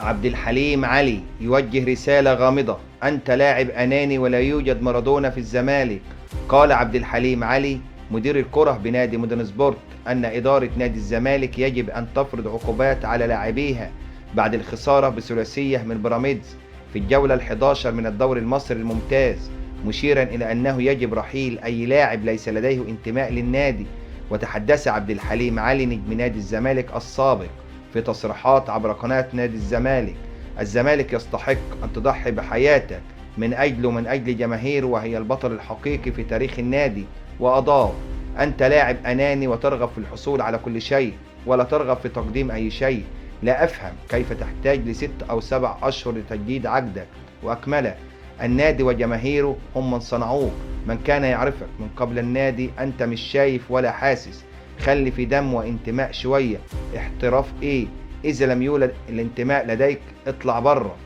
عبد الحليم علي يوجه رسالة غامضة: أنت لاعب أناني ولا يوجد مارادونا في الزمالك. قال عبد الحليم علي مدير الكرة بنادي مودرن سبورت أن إدارة نادي الزمالك يجب أن تفرض عقوبات على لاعبيها بعد الخسارة بثلاثية من بيراميدز في الجولة ال11 من الدوري المصري الممتاز، مشيرا إلى أنه يجب رحيل أي لاعب ليس لديه انتماء للنادي. وتحدث عبد الحليم علي نجم نادي الزمالك السابق في تصريحات عبر قناة نادي الزمالك: الزمالك يستحق أن تضحي بحياتك من أجله ومن أجل جماهيره، وهي البطل الحقيقي في تاريخ النادي. وأضاف: أنت لاعب أناني وترغب في الحصول على كل شيء ولا ترغب في تقديم أي شيء. لا أفهم كيف تحتاج ل6 أو 7 أشهر لتجديد عقدك. وأكمل: النادي وجماهيره هم من صنعوك، من كان يعرفك من قبل النادي أنت مش شايف ولا حاسس. خلي في دم وانتماء شوية. احتراف إيه؟ إذا لم يولد الانتماء لديك اطلع بره.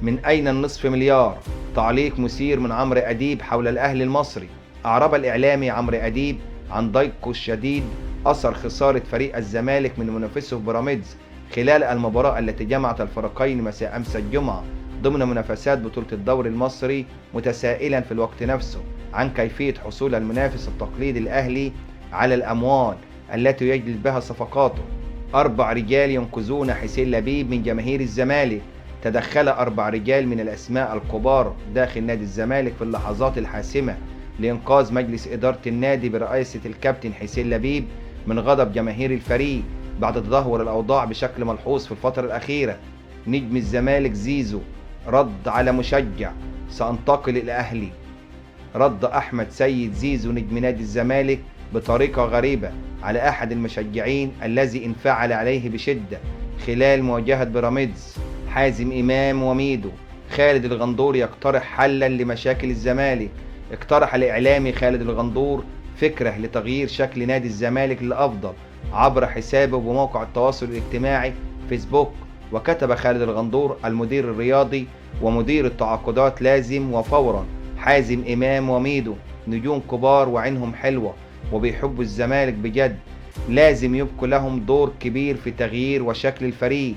من أين النصف مليار؟ تعليق مثير من عمرو أديب حول الأهلي المصري. أعرب الإعلامي عمرو أديب عن ضيقه الشديد أثر خسارة فريق الزمالك من منافسه بيراميدز خلال المباراة التي جمعت الفريقين مساء أمس الجمعة ضمن منافسات بطولة الدوري المصري، متسائلا في الوقت نفسه عن كيفية حصول المنافس التقليدي الأهلي على الأموال التي يجلب بها صفقاته. 4 رجال ينقذون حسين لبيب من جماهير الزمالك. تدخل 4 رجال من الأسماء الكبار داخل نادي الزمالك في اللحظات الحاسمة لإنقاذ مجلس إدارة النادي برئاسة الكابتن حسين لبيب من غضب جماهير الفريق بعد تدهور الأوضاع بشكل ملحوظ في الفترة الأخيرة. نجم الزمالك زيزو رد على مشجع: سأنتقل إلى أهلي. رد أحمد سيد زيزو نجم نادي الزمالك بطريقة غريبة على أحد المشجعين الذي انفعل عليه بشدة خلال مواجهة بيراميدز. حازم إمام وميدو. خالد الغندور يقترح حلا لمشاكل الزمالك. اقترح الإعلامي خالد الغندور فكرة لتغيير شكل نادي الزمالك للأفضل عبر حسابه بموقع التواصل الاجتماعي فيسبوك. وكتب خالد الغندور: المدير الرياضي ومدير التعاقدات لازم وفورا حازم إمام وميدو نجوم كبار وعينهم حلوة وبيحبوا الزمالك بجد، لازم يبقوا لهم دور كبير في تغيير وشكل الفريق.